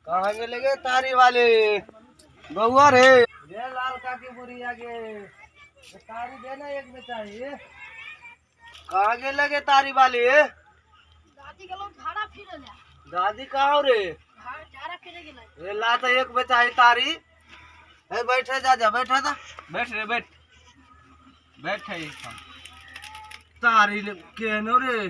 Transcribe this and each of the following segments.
कहाँ गेले गे तारी वाले बउआ रे? रे लाल काकी बुढ़िया गे, तारी दे ना एक में चाहिए। कहाँ गेले गे तारी वाले? दादी गेलो झाड़ा फिरे ले। दादी कहाँ हो रे? झाड़ा फिरे गेलै। रे ला तो एक में चाहिए तारी। ए बैठे जा, जा बैठा जा। बैठ रे बैठ, बैठ है। तारी केहनो रे?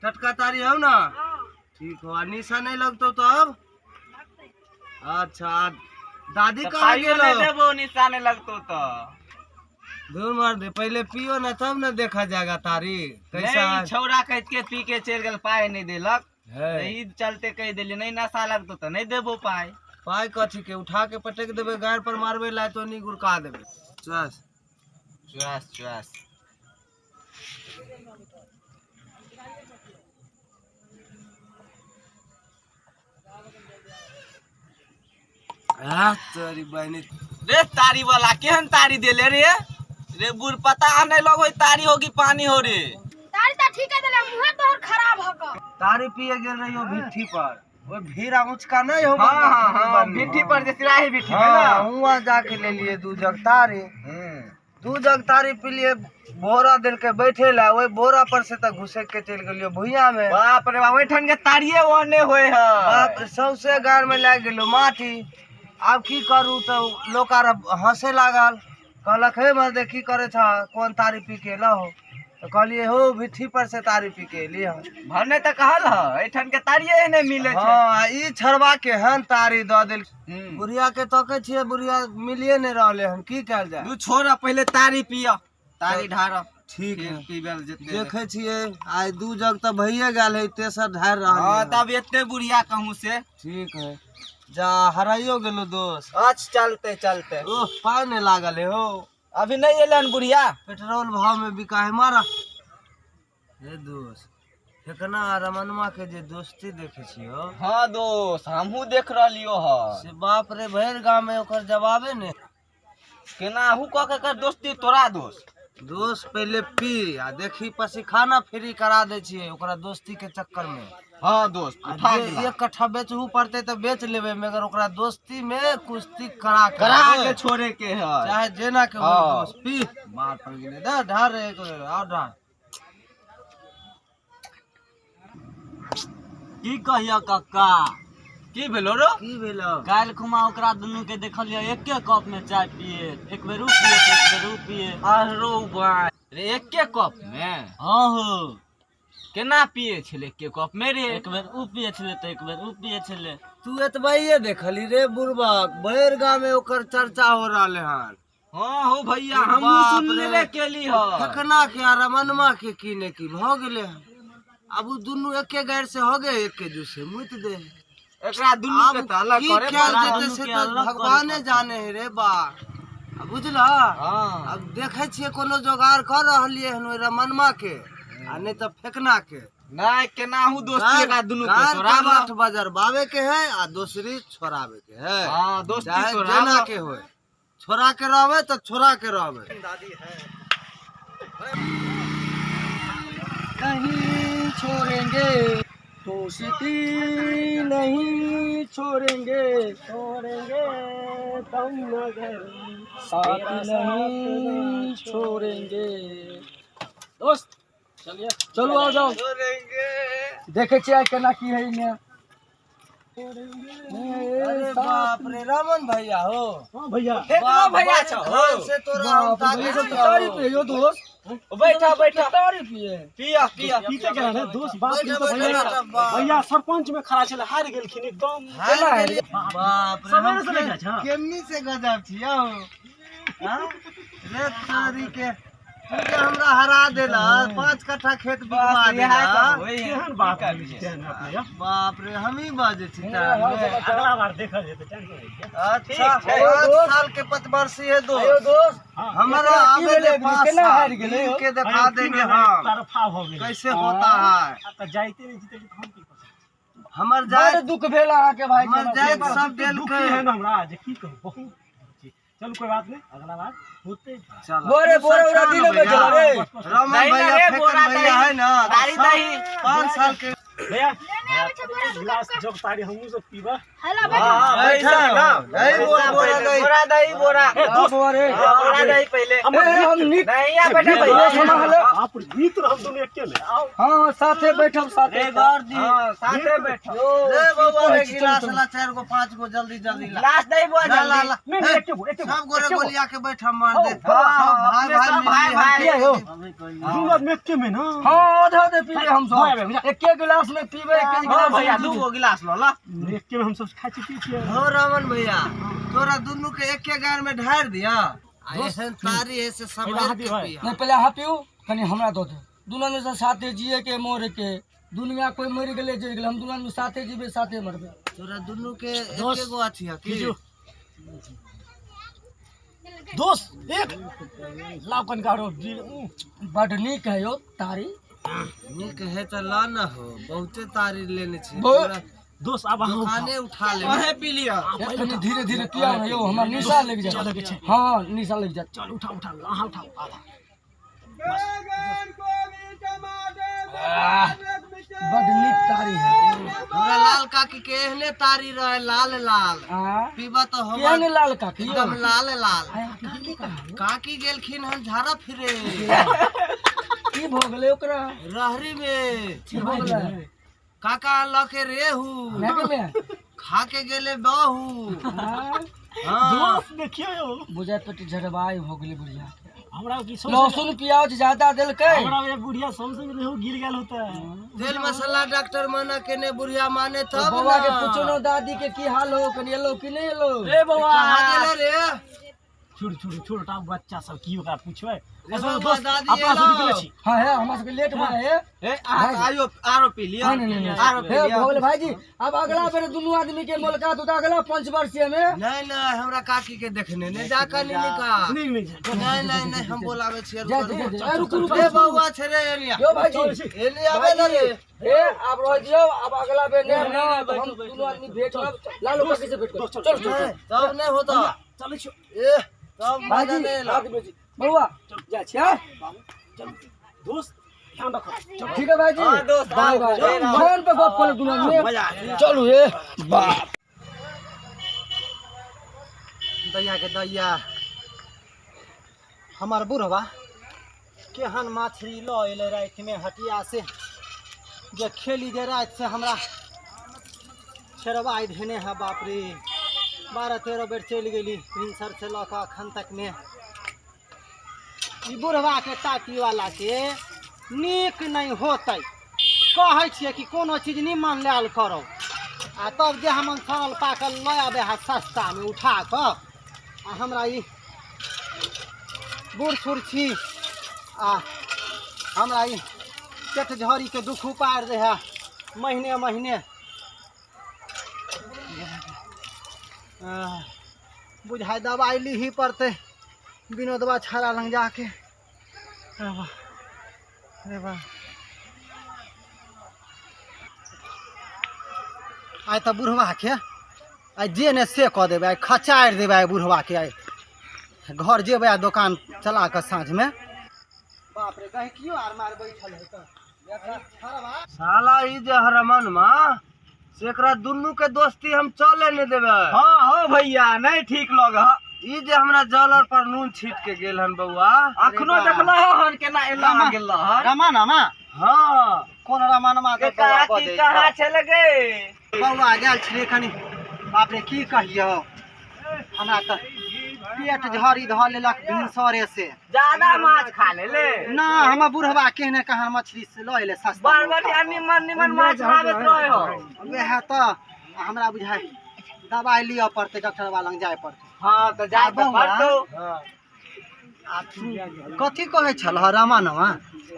टटका तारी हो ना? हाँ। ठीक हो, आ निशा नहीं लगतो तब? लगतै। अच्छा दादी तो कहाँ पाइयो गेलो? नहीं देबो, निशा नहीं लगतो तो। धूर मार दे, पहले पियो ना तब ना देखा जाएगा तारी कैसा। नहीं छौड़ा कह के पी के चल गेल, पाई नहीं देलक। है ई चलते कह देली नहीं नशा लगतो तो नहीं देबो पाई। पाई कथी के उठा के पटक देबे, गाड़ पर मारबे लाए तो नहीं गुड़का देबे। चल चुआस चुआस। आ तोरी बहनी रे तारी वाला केहन तारी देले रे? रे बुढ़ पता नहीं लगो तारी होगी पानी हो रे। तारी त ठीक है देले, मुंह तोहर खराब हक। तारी पिए गेल रहियो भिट्ठी पर, ओइ भीड़ा ऊंचका नहीं हो। हाँ हाँ हाँ, भिट्ठी पर जे सिराही भिट्ठी में ना। हाँ, हुआ जाके ले लिए दू जग तारी। दू जग तारी पी लिए, बोरा दिल के बैठे ला, ओइ बोरा पर से त घुसे के चल गेलियो भुइया में। बाप रे बाप, ओइठन के तारिये ओहने होय है। बाप रे, सौंसे गाड़ में लाग गेलो माटी। आब की करू तो लोग आर हंसे लागल, कहलक हे मर्दे की करे छ, कौन तारी पी के लहो? तो कहलिए हो भिट्ठी पर से तारी पी के एलियै हन। भने त कहल ह एठन के तारिये नहि मिले छै। हाँ, ई छड़वा के हन तारी दऽ देल। हम्म। बुढ़िया के तकै छियै, बुढ़िया मिलिए नहि रहले हन, की कयल जाय? दू छोड़, पहिले तारी पिय, तारी ढार। ठीक है, पीबल जेते देखै छियै। आइ दू जग तऽ भइए गेल है, तेसर ढारि रहल हाँ है। तब एते बुढ़िया कहूँ से। ठीक है, जा हराइयो गेलो दोस्त। अच्छा चलते चलते। ओह पाय नहि लागल है हो। अभी नहीं एलन बुढ़िया। पेट्रोल भाव में बिका है मारा। हे दोस्त, फेकना आ रमनमा के जे दोस्ती देखे छियो। हाँ दोस्त, हमहू देख रहलियो ह। से बाप रे, भरि गांव में ओकर जवाबे ने। केनाहू कह के कर दोस्ती तोरा दोस्त। दोस्त पहले पी आ देखी पसीखाना फ्री करा दै छियै ओकरा दोस्ती के चक्कर में। हाँ दोस्त, आ उठा जे गेला। एक कट्ठा बेचहू पड़ते तऽ बेच लेबै, मगर ओकरा दोस्ती में कुश्ती करा के करा रहबै। के छोड़े के है, चाहे जेना के हो। हाँ। दोस्त पी मार पड़ गेलै, दे ढार रे एक बेर और ढार। की कहियो कक्का? की भेलो रो? की भेलो? काल्हि खुमा ओकरा दुनू के देखलियो एके कप में चाय पिए, एक बेर ऊ पिए एक बेर ऊ पिए। अरो बाय रे, एके कप में? हाँ हो। केना पिए छले एके कप में रे? एक बेर ऊ पिए छले तऽ एक बेर ऊ पिए छले। तू एतबैये देखली रे बुड़बक, भरि गांव में ओकर चर्चा हो रहले हन। हाँ हो भैया, हमहू बाप सुनले रे। रे केली ह। फेकना के आ रमनमा के की ने की भऽ गेले हन। आब उ दुनू एके गारि से हो गए, एके जूस से मुति दे। एकरा दुनू आब के तऽ अलग की करे कयल पड़त। जेतै दुनू से के तऽ अलग करे भगवाने पड़त। जाने है रे बा। आ बुझलह? हाँ। अब देखै छियै कोनो जोगाड़ कऽ रहलियै हन ओहि रमनमा के आ नहि तऽ फेकना के। नहीं केनाहू दोस्ती एकरा दुनू के गाड़ तोड़ाबऽ। पर लठ बजरबावे के है आ दोसरी छोड़ावे के है। हाँ दोस्ती चाहे तोड़ाबऽ। जेना के होय, छोड़ा के रहबै तऽ छोड़ा के रहबै। नहीं छोड़ेंगे दोस्ती, नहीं छोड़ेंगे, छोड़ेंगे दम मगर साथ नहीं छोड़ेंगे। दोस्त चलिए, चलो आ जाओ, देखे छियै केना की है इने। अरे बाप रे, रमन भैया हो। हाँ भैया, फेकनो भैया छौ हो। से तोरा हम ताके तो छियौ। तारी पिए दोस्त। बैठा बैठा, तारी पिए पिया पिया। पीते केना रे दोस्त? बाप रे, बैठा, तो भैया बैठा, बाप। भैया सरपंच में खड़ा छले, हार गेलखिन एकदम। हारि गेलियै। बाप रे, सवेरे हम से लग जाइ छौ। केमनी से गजब छियौ। हाँ? रे तोरी के, तू जे हमरा हरा देला, 5 कट्ठा खेत बिकवा बस देला। इएह सब होय है। केहन बात है अपने या? बाप रे, हमही बाजै छी तार में। अगला बार देखल जेतै, टेंशन नहीं छै। अच्छा, ठीक छै। 5 साल के पतबरसी है दोस्त। दोस्त हमारा आवे दे 5 केना साल, हारि गेलै हो? के दिखा देंगे हम तरफा भऽ गेलै। कैसे होता है। आ तऽ जाइते नहि जीते तऽ हम की कऽ सकैत छी? हमर बड़ जात दुख भेल अहाँके भाई। हमर जाति सब दुख देलकै। है हमरा जे की कहू, बहुत दुख छै। चलू कोई बात नहीं, अगला बार होते। चलो। बोरे बोरे उड़ा दिलो में चलो रे। रमन दही ना भैया रे, फेकन बोरा भैया दही। है ना, तारी दही। 5 साल के भैया लेने आबै छै बोरा दू गिलास जग तारी हमहूँ सब पीबा। हेलो बैठो। बैठा ना, दही बोरा, बोरा दही। बोरा दही बोरा। दोस्त बोरा दही पहले। हम नीक नहीं यहाँ बैठा पहले। बाप रे, मित्र हम दोनों एके में। हाँ, साथे बैठब, साथे। हाँ, साथे बैठो। ले बउआ रे, गिलास ला 4 गो 5 गो, जल्दी जल्दी ला। गिलास दही बुआ ला ला जल्दी। ला। नहीं नहीं, एके गो एके गो सब गोरे गोलिया के बैठम मार दे। हाँ, सब भाई अपने भाई सब भाई मिली भाई। हम। दू आदमी एके में ना। हाँ, आधा आधे पीबे हम सब, एके गिलास में पीबे, एके हाँ गिलास भैया, में 2 गो गिलास लो ला। एके में हम सब खाइ छी पी छियै। हो रमन भैया, तोरा दुनू के एके गार में ढार दिया। ऐसन तारी है से संभाल के पिया। नहीं, पहले अहाँ पीऊ, कनि हमरा दऽ दे। दुनू आदमी से साथे जिए के मरे के, दुनिया कोई मरि गेलै जरि गेलै, हम दुनू आदमी साथे जीबै साथे मरबै। तोरा दुनू के एके गो अथी है की? दोस्त एक लाव कनका रो बड नीक है यौ तारी। नीक है तऽ ला न हो, बहुते तारी लेने छी। दोस्त आब अहाँ दुकाने उठा ले। अहें पी लिअ। कनि धीरे धीरे पिया ने यौ, हमरा निशा लागि जायत। हाँ, निशा लागि जायत। चल उठा उठा, अहाँ उठाओ आधा। बड नीक तारी है। हमरा लाल काकी के एहने तारी रहे, लाल लाल। पीबा तो किया हमर ने लाल काकी यौ? एकदम लाल लाल। काकी कहाँ? काकी गेलखिन हन झाड़ा फिरे। की भऽ गेलै ओकरा? रहरी में की भऽ गेलै? काका लऽ के रेहू भए गेलै? खा के गेले बहू। हाँ। दोस्त देखियो यौ, बुझाय पेट झड़बाइ भऽ गेलै बुढ़िया के। हमरा की सौंसे लहसुन प्याज ज्यादा देलकै। हमरा ये बुढ़िया सौंसे रेहू गिर गेल होता है। तेल मसाला डॉक्टर मना केने, बुढ़िया माने तब बौआ के ना। पूछो न दादी के की हाल हो, कनि एलो कि नहि एलो? ए बौआ, कहाँ गेले रे? छोड़ छोड़ छोड़, टा बच्चा सब की ओकरा पूछबै। रे अच्छा बौआ, दोस्त, दादी अपना सब एलो। निकलै छी। हाँ है, हमरा सबके लेट भऽ है। ए अहाँ आयो आरो पी लिअ। नहीं नहीं नहीं आरो पी हे लिअ। भऽ गेलै भाईजी, अब अगला बेर दुनू आदमी के मुलाकात होता अगला पंचवर्षीय में। नहीं नहीं, हमरा काकी के देखने नहीं जा कनी निका। नहीं नहीं नहीं नहीं नहीं, हम बोलावे छियै। जा जा जा, ए, रुकू रुकू। रे बौआ छै रे, एलिया। यो भाईजी, एलिया आबे ना रे। ए आप रह दियौ, अब अगला बेर नहीं ना तो हम दुनू आदमी भेट होब, लालू काकी से भेट करब। चल चल चल। तब नहीं होता। चलै छी। ए तब मजा भाईजी नहीं एला। आगे बेटी बौआ जा छी। हाँ दोस्त ध्यान रखो। ठीक है भाईजी। हाँ दोस्त, बाय आओ, बाय। चल। फोन पे गप कर दुनू आदमी। चलू ए बाप। दैया के दैया, हमर बुढ़वा केहन मछली लऽ एलै रातिमे हटिया से, जे खेली जे राति से हमरा छेड़वाइ धेने है। बाप रे, 12-13 बेर चलि गेली भिनसर से लऽ कऽ अखन तक में। ई बुढ़वा के टाटी वाला के नीक नहीं होतै। कहै छियै कि कोनो चीज निमन लायल करो, आ तब जे हमन सड़ल पाकल लऽ आबै है सस्तामे उठा कऽ, आ हमरा ई बूढ़ सूढ़ छी, आ हमरा ई पेट झड़ीके दुख उपारि दै है महीने महीने। बुझाइ दबाइ लीही पड़तै विनोदवा छाड़ा लग जाके। अरे वाह, अरे वाह, आइ तऽ बुढ़वा के आइ जे ने से कऽ देबै, आइ खचारि देबै आइ बुढ़वा के। आइ घर जेबै आ दोकान चला कऽ साँझमे। बाप रे, गहिकियो आर मार बैठल है तऽ। साला ई जे हरमन माँ से एकरा दुनू के दोस्ती हम चले नहीं देबै। हाँ हो भैया, नहीं ठीक लग ह। ई जे हमरा जलर पर नून छीट के गेल हन बौआ। अखनो देखल हन केना एला रामा। गेल हन। रमानमा? हाँ। कोन रमानमा के के कहाँ बौआ की बजै कहाँ छौ? छल गे? बौआ गेल छलियै कनि, बाप रे की कहियौ, हमरा तऽ पेट झड़ी धऽ लेलक भिनसरे से। ज्यादा माछ खा लेले ना, हमर बुढ़वा केहने कहाँ मछली से लऽ एलै सस्ता बड़ बढ़िया निमन निमन माछ लाबैत रहे हो। वएह तऽ हमरा बुझाइ दबाइ लिअ पड़तै, डॉक्टर बाबा लग जाय पड़तै। हाँ तऽ जाय तऽ बौआ। पड़तौ। आ तू कथी कहै छलह रमनवा?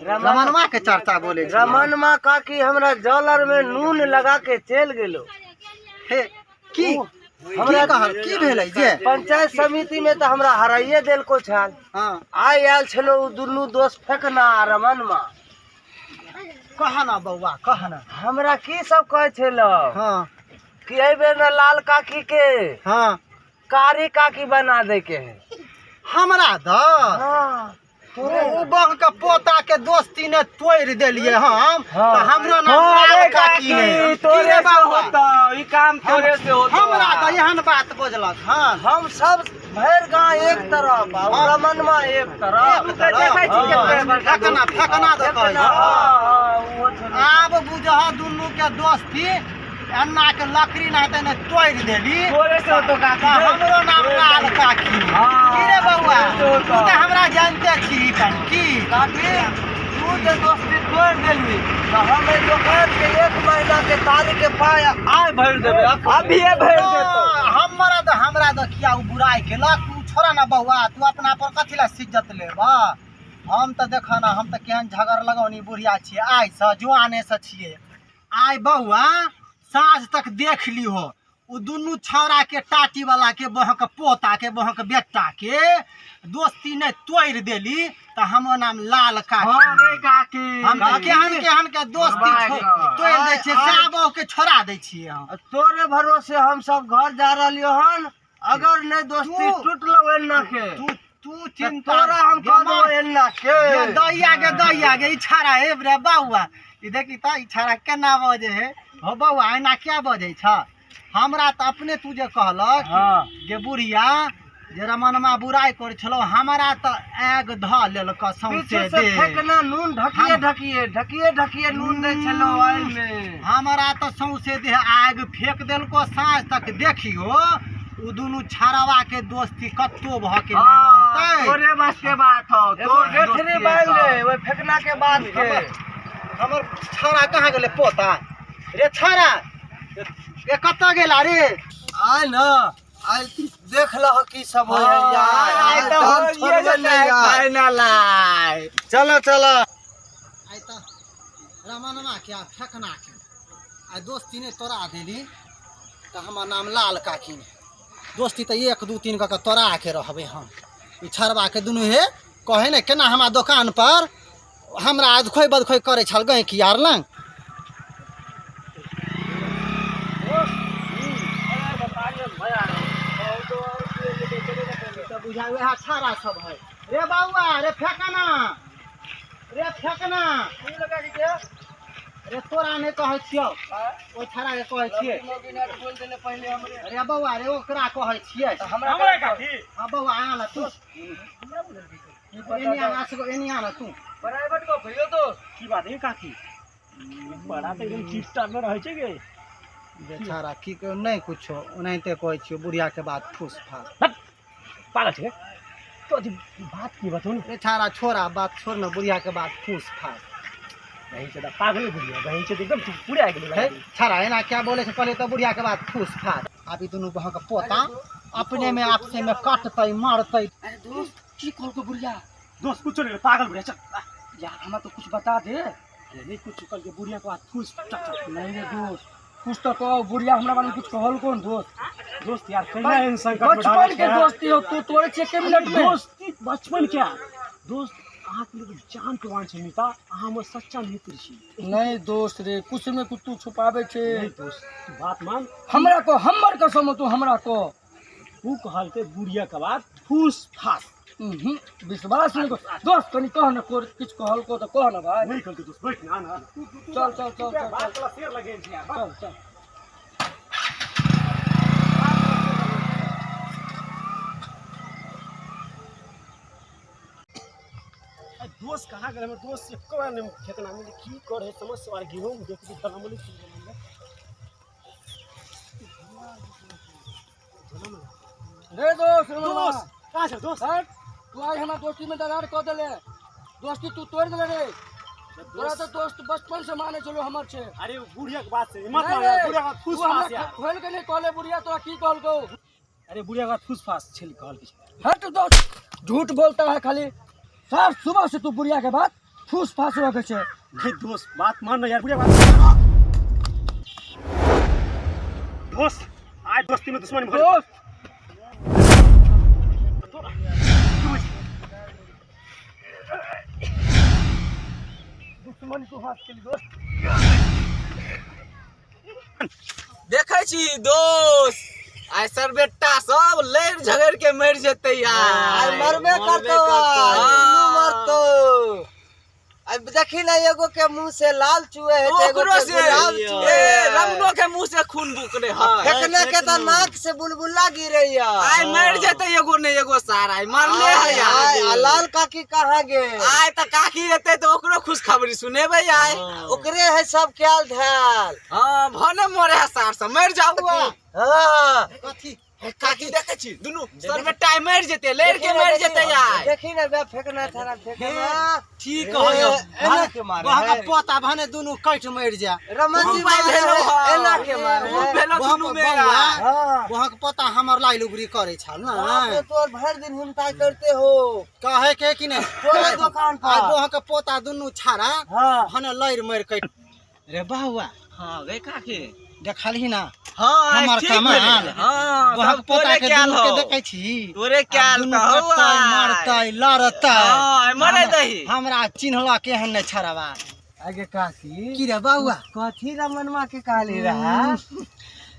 रमनवा के चर्चा बोलै छलह। रमनमा काकी हमरा जलर में नून लगा के चलि गेलो। हे की हमरा कहल की भेलै जे पंचायत समिति में तऽ हमरा हराइए देलको छल। हाँ आइ आयल छलो उ दुनू दोस्त फेकना आ रमनमा। कह ना बौआ, कह ना। हमरा की सब कहै छलो? हाँ कि एहि बेर न लाल काकी के हाँ कारी काकी बना दे के है। हमरा द हाँ ओ बग के पोता के दोस्ती ने तोड़ि देलियै हम, हाँ। तऽ हमरो नाम हाँ लाल रे काकी ने। तोरा काम तोरे से होतो। हमरा तऽ एहन बात बजलक हन। हम सब भरि गाँव एक तरफ आ उ रमनमा एक तरफ। एक तरफ। फेकना फेकना दऽ कहै हाँ, छै। हाँ, उहो छलै। आब बुझह दुनू के दोस्ती एन्ना के लकड़ी ना ने तोड़ि देली तोरे से होतो काकी। तऽ हमरो नाम लाल काकी। हाँ, की रे बौआ, तोरे से होतो। तू तऽ हमरा जानते छी कनि की। काकी तू जे दोस्ती तोड़ि देली तऽ हम एहि दोकान के एक महीना के तारी के पाय आय भरि देबै। अभिये भरि देतो। हमरा तऽ हमरा तऽ किया ओ बुराइ केलक? तू छोड़ा ना बौआ, तू अपना पर कथी लए सिज्जत लेबह? हम तऽ देख ना, हम तऽ केहन झगड़ लगौनी बुढ़िया छियै, आइसँ जुआनेसँ छियै। आइ बौआ साँझ तक देख लिहो ओ दुनू छौड़ा के, टाटी वाला के, बहक पोता के, बहक बेटा के दोस्ती नहि तोड़ि देली तऽ हमर नाम लाल काकी। हाँ रे काकी। हम तऽ केहन केहन के दोस्ती तोड़ि दै छियै, साबो के छोड़ा दै छियै हम। तोरे भरोसे हम सब घर जा रहलियो हन। अगर नहीं दोस्ती टूटलो एन्ना के तू तू चिंता तोरा हम कह देबो एन्ना के। गे दैया गे दैया गे, ई छाड़ा हे रे बौआ, ई देखी तऽ ई छाड़ा केना बजै हे। हो बौआ, एना किया बजै छ? हमरा तऽ अपने तू जे कहलक गे बुढ़िया जे रमनमा बुराइ करै छलौ, हमरा तऽ आगि धऽ लेलक सौंसे पीछे से देह। फेकना नून ढकिए ढकिए ढकिए ढकिए नून दै छलो एहिमे। हमरा तऽ सौंसे देह आगि फेक देलको। साँझ तक देखियो उ दुनू छाड़ावा के दोस्ती कत्तो भऽ के नहि रहतै। तोरे बस के बात हो। एगो तोर गेठरी बान्हि ले ओहि फेकना के बाद के। हमर छाड़ा कहाँ गेलै पोता? रे छाड़ा रे, कतऽ गेला रे? आय न आइ देख लह की सब होइ है यार। आइ तऽ हम होइए छोड़बै जेतै नहि यार। फाइनल आइ। चलो चलो। आइ तऽ रमनमा के आ फेकना के आइ दोस्ती नहि तोड़ा देली तऽ हमर नाम लाल काकी ने। दोस्ती तऽ 1 2 3 कऽ के तोड़ा के रहबै हम। ई छड़बा के दुनू हे कहै ने केना हमरा दोकान पर हमरा अदखोइ बदखोइ करै छल गैंकी आर लग। तऽ बुझा वएह छाड़ा सब है। रे बौआ, रे फेकना, रे फेकना, रे तोरा नहि कहै छियौ, ओहि छाड़ा के कहै छियै। रे बौआ रे, ओकरा कहै छियै। हाँ बौआ, आ ना तू एने आ, एने आ ना तू। प्राइवेट गप है दोस्त। की बात है काकी, बड़ा तऽ एकदम चिपटा में रहै छै गे। बेचारा की कह नहि कुछो, ओनाहिते कहै छियौ बुढ़िया के बात फूस फास। पागल छै तो अथी बात की बताउ ने। बेचारा छोड़ा बात छोड़ न, बुढ़िया के बात फूस फास। वही छै तऽ पागले बुढ़िया, वही छै तऽ एकदम पूरे आबि गेलै। हे छाड़ा एना क्या बोले छै? कहले तऽ बुढ़िया के बात फूस फास। आब ई दुनू बहक पोता अपने में आपसे में कटतै मरतै। अरे दोस्त की कहलको बुढ़िया? दोस्त कुछो नहीं, पागल बुढ़िया। चल यार हमरा तो कुछ बता दे। अरे नहीं कुछ कल के बुढ़िया के बात फूस। चल चल। नहीं रे दोस्त कुछ तो कहो, बुढ़िया हमरा बारे में कुछ कहल कौन दोस्त? दोस्त यार कहिया एहन संकट में बचपन डालै के छै। दोस्ती हो तू तोड़े छे के मिनट में। दोस्ती बचपन क्या दोस्त, अहाँके लिए जान कुर्बान छै मिता, अहाँ हमर सच्चा मित्र छी। नहीं दोस्त रे, कुछ में कुछ तू छुपावे छे। नहीं दोस्त, तू बात मान। हमरा को हमर कसम तू हमरा को। ऊ कहलकै बुढ़िया के बात फूस फास। विश्वास नहीं कर दोस्त, कनी कह न, किछ कहल को तो कह न भाई। नहीं कहलकै दोस्त, बैठ ना ना। चल चल चल चल बात वाला शेर लगे छै यार। चल चल। दोस्त कहाँ गेल? हमर दोस्त एको बार नहि ठेकना मिले। की करे समझ से बाहर। गेहूँ देख के जनमले की जनमले। रे दोस्त, दोस्त कहाँ छै दोस्त? हट, तू आज हमरा दोस्ती में दरार कऽ देले, दोस्ती तू तोड़ देले रे। तोरा तो दोस्त बचपन से माने चलो हमर छे। अरे बुढ़िया के बात से मत नहीं मान, रे, बुढ़िया के बात फूस तू हमरा फास यार। खोल के नहीं कहले बुढ़िया तोरा की कहलको? अरे बुढ़िया के बात फूस फास छेल कहल के। हट दोस्त, झूठ बोलता है खाली। सर सुबह से तू बुढ़िया के बात फूस फास रखे छे। नहीं दोस्त बात मान ना यार, बुढ़िया बात। दोस्त आज दोस्ती में दुश्मनी भर। दोस्त दुश्मन को हाथ के लिए दोस्त। देखै छी दोस्त, आइ सरबेटा सब लड़ि झगड़ि के मरि जेतै यार। आइ मरबे करतौ, आइ दुनू मरतौ। अब देखी ना एगो के मुंह से लाल चुए है तो एगो ओकरो के से गुलाब चुए ए है। रमनो के मुंह से खून बुकरे है। फेकना के तो नाक से बुलबुला गिरे आय मर जेते एगो ने एगो सार आय मरले है आय, आय। आ लाल काकी कहाँ गे? आय त काकी एते त ओकरो खुशखबरी सुनेबै आय। ओकरे है सब ख्याल ध्यान। हाँ भने मरे है सार सब मर जाऊ। हाँ कथी काकी देखे छी दुनू सर में टाइ मर जेते लड़ के मर जेते आय। देखी ना बे फेकना थारा फेकना। ठीक ए, है एना के मारे वहाँ है। का पोता भने दुनू कटि मरि जा। रमन जी उपाय मारे भेलो है, हँ। एना के मारे है। भेलो वहाँ दुनू पर में बौआ, आय। हाँ। वहाँ के पोता हमर लाइ लुगरी करे छल बाप ना रे, तोर भर दिन हिंता करते हो कहे के कि नहीं तोरे दुकान पर। आ वहाँ के पोता दुनू छाड़ा हाँ। भने लड़ि मरि कटि। रे बहुआ हाँ गे काकी। देखलही ना हाँ आय हमर ठीक कमाल। भेलै। हाँ वहाँ सब के पोता तोरे के क्याल दुनू के हौ। देखै छी तोरे क्याल दुनू त हौ कटतै, आय। मारतै लड़तै। हाँ, आय मरे दही। हमरा चिन्हला केहन नहि छड़वा। आगे काकी की रे बौआ कथी रमनमा के कहली रहा?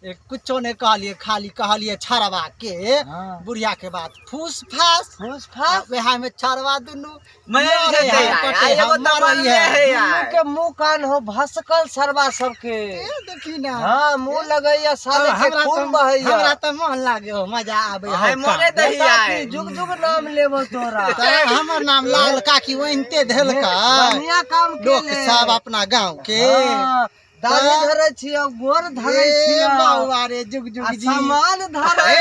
एक कुछो नहीं कहलिए, खाली कहलिए छड़वा के हाँ। बुढ़िया के बात फूस फास फूस फास वएह में छड़वा दुनू मर लड़े जेतै है, आय। कटे आय है, एगो त मरै मरले है। है दुनू आय। के मुंह कान हो भसकल सरवा सबके। ए, देखी ना। हाँ मुंह लगैया साले के हमरा खून तऽ बहैया। हमरा तऽ मन लागे हो मजा आबे हो। आय मरे दही काकी आय। जुग जुग नाम लेबो तोरा। तऽ हमर नाम लाल काकी ओहिनते धेलकै। बढ़िया काम लोक केले। सब अपना गाँव के। हाँ, दाढ़ी तऽ- धरै छियौ गोर धरै ए छियौ बौआ रे जुग जुग आ जी। सामान धरै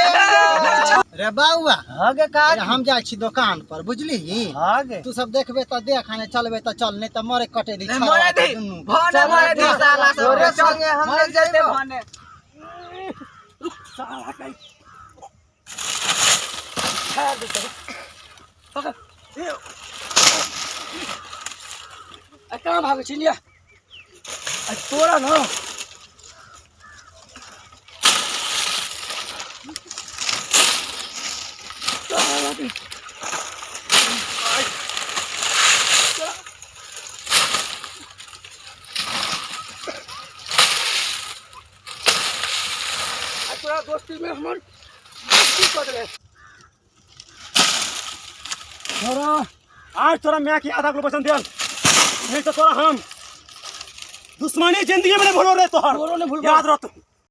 छियौ। रे बौआ हाँ गे अरे काकी। हम जाइ छी दोकान पर बुझली। हाँ गे। तू सब देखबे तऽ देख आ नहि चलबे तऽ चल नहीं तऽ मरे कटे दी नहीं, छड़वा मरे के दही। दुनू। भने मरे दही साला सब। तोरे संगे हम मर नहि जेतै जइबो। भने। आ कहाँ भागै छी लिया आ तोरा न आ तोरा दोस्ती में हमर दोस्ती कऽ देले। तोरा आज तोरा माय के आधा किलो वचन दियल नहीं तो तोरा हम दुश्मनी जिंदगी में नहीं भूलो रे तोहर। तोरो नहीं भूलबो। याद रह तू।